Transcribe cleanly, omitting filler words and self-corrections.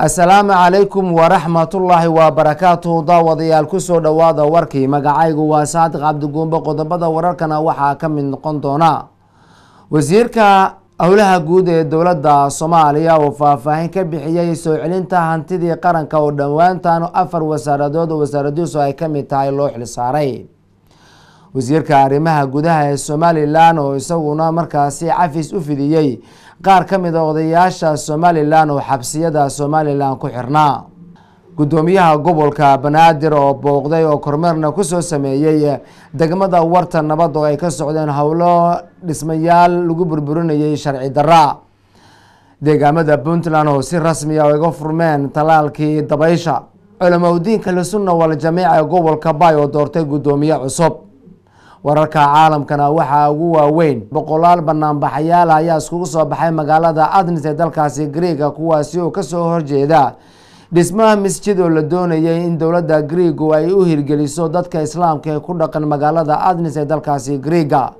Asalaamu calaykum waraxmatullaahi wabarakaatuhu. Daawadayaal, kusoo dhowaada warkii. Magacaygu waa Saadiq Cabdiguumbe. Qodobada wararkana waxaa ka mid noqon doona wasiirka howlaha guud ee dowladda Soomaaliya oo faahfaahin ka bixiyey soo celinta hantidii qaranka oo dhowaantan 4 wasaaradood oo wasaaradiisu ay ka mid tahay loo xilsaaray. Wasiirka arrimaha gudaha ee Somalilan oo isaguna markaasi cafis u fidiyey qaar ka mid a odayaasha Somalilan oo xabsiyada Somalilan ku xirnaa. Guddoomiyaha gobolka Banaadir oo booqday oo kormeerna kusoo sameeyey degmada Warta Nabad oo ay ka socdeen howlo dhismayaal lagu burburinayay sharci darra. Deegaamada Puntland oo si rasmiya uga furmeen talaalkii dabaysha. Culamaudiinka Ahlusunna Waljamiica ee gobolka Bay oo doortay guddoomiye cusub. Wararka caalamkana waxaa ugu waaweyn boqolaal banaanbaxayaal ayaa iskugu soo baxay magaalada Adnis ee dalkaasi Greega, kuwaasi oo kasoo horjeeda dhismaha masjid oo la doonayay in dowladda Greegu ay u hirgeliso dadka islaamka ee ku dhaqan magaalada Adnis ee dalkaasi Greega.